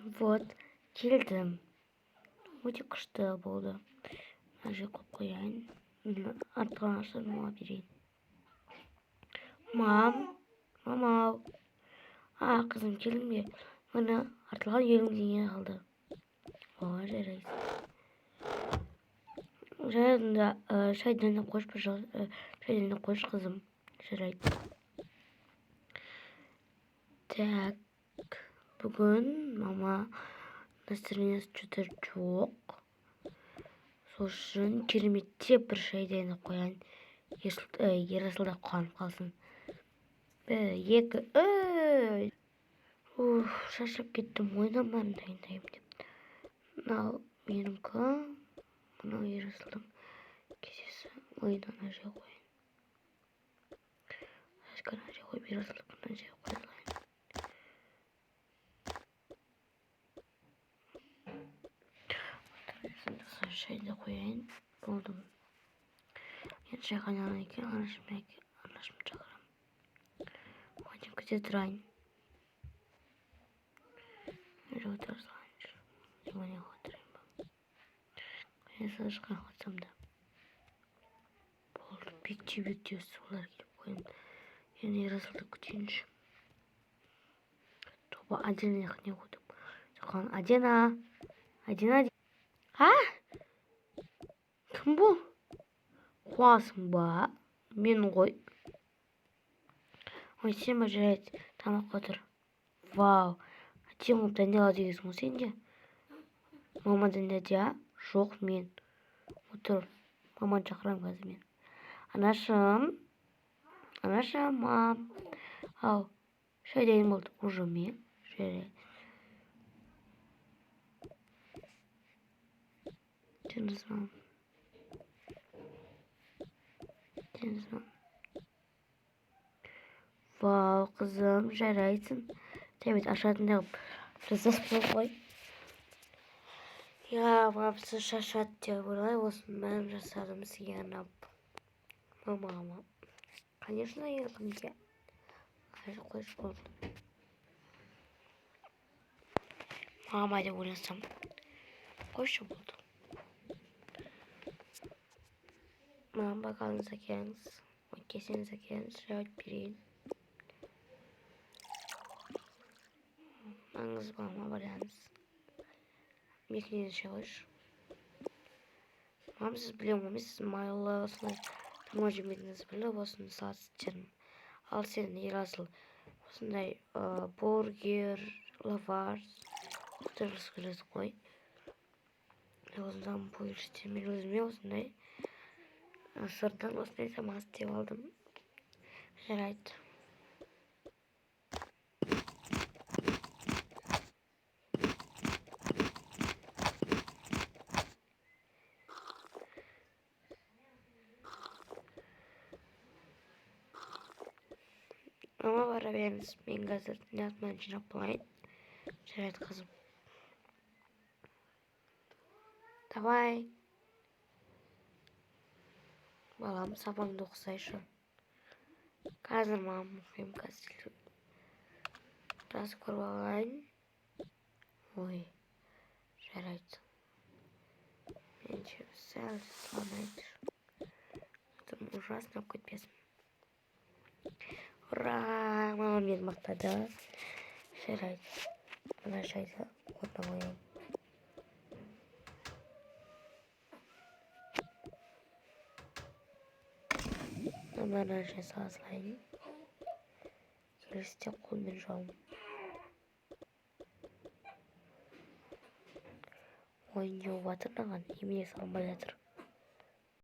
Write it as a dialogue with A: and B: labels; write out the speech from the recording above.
A: Вот, келдім. Өте күшті болды. Мына жерге қойып қояйын. Артқан ақшаны мама берейін. Мам, мамау. А, қызым, келдің бе? Міне, артылған 50 000 теңге қалды. О, жарайсың. Жарайды, шай дайындап қойшы, пожалуйста. Шай дайындап қойшы, қызым. Жарайды. Так, бүгін мама настроениесі что-то жоқ. Сол үшін кереметтеп бір шай дайындап қояйын. Ерасыл да қуанып қалсын. 1, 2, 3. Уф, шаршап кеттім, ойнамадым дайындаймын деп. Мынау менікі, мынау Ерасылдың кесесі. Ойын ана жерге қояйын. Ана жерге қойып, Ерасылдікін ана жерге қоя салайын. Шайды қояйын. Болдым. Енді шай қайнағаннан кейін анашымды шақырамын. Одан күте тұрайын. Отыра салайыншы. Диванға отырайын ба? Қайнаса отырсам да. Болды, бектеу сулар келіп қояйын. Енді Ерасылды күтейінші. Тоба, Адина не қойдым. Адина. Адина. А? Кім бұл? Қуасың ба? Мен ғой. Ой, сен ба, жарайды, тамаққа отыр. Вау, әдемі болып дайындалады екенсің ғой сен де. Мама дайындады, иә? Жоқ, мен. Отыр. Маманы шақырамын қазір мен. Анашым. Анашым, мам. Ау, шай дайын болды. Уже мен. Жарайды. Жүріңіз, мам. Жүріңіз, мам. Вау, қызым, жарайсың. Сәбит ашатындай қылып жасап қой. Я, мам, сіз шаршады деп ойлай, осының бәрін жасадым сізге арнап. Мама. Конечно, еркінге. Қойшы болды. Мама деп ойласам. Қойшы болды. Мам, бокалыңызды әкеліңіз. Кесеңізді әкеліңіз, шай берейін. Маңыз мама барамыз. Мекенен шай қойшы. Мам, сіз білемін ғой, сіз майлы осындай тамақ жемейтініңізді біліп, осыны салат істермін. Ал сен, Ерасыл, осындай бургер, лаваш жақсы көресің ғой. Осындай бургер істеймін. Мен өзіме осындай сыртынан осындай тамақ істеп алдым. Жарайды. Мама, бара беріңіз. Мен қазір дүниесін жинап болайын. Жарайды, қызым. Давай. Балам, сабағыңды оқысайшы. Қазір, мам, оқимын қазір. Біраз көріп алайын. Ой, жарайды. Менше сәл слонайыншы. Ужасно болып кетпесін. Ура! Мамам мені мақтады. Жарайды. Мына шайды орнына қояйын. Мына шай сала салайын. Келесіде қолмен жуамын. Ой, не болып жатыр мынаған? Немене салынбай жатыр?